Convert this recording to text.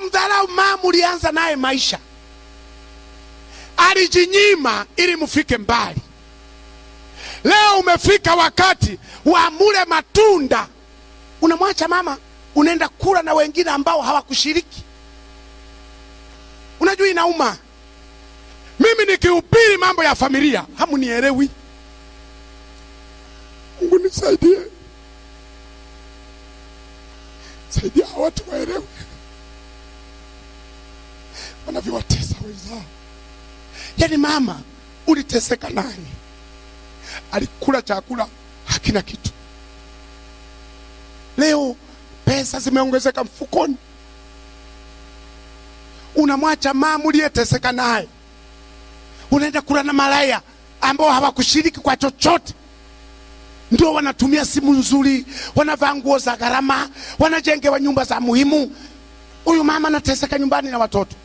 Unamdharau mama ulianza naye maisha. Alijinyima ili mfike mbali. Leo umefika wakati wa mule matunda. Unamwacha mama, unaenda kula na wengine ambao hawakushiriki. Unajua inauma. Mimi nikihubiri mambo ya familia hamunielewi. Mungu nisaidie. Saidia watu waelewe wanavyowatesa wenzao. Yaani mama uliteseka nani? Alikula chakula hakina kitu. Leo pesa zimeongezeka mfukoni. Unamwacha mama uliyeteseka naye, unaenda kula na malaya ambao hawakushiriki kwa chochote. Ndio wanatumia simu nzuri, wanavaa nguo za gharama, wanajengewa nyumba za muhimu. Huyu mama anateseka nyumbani na watoto.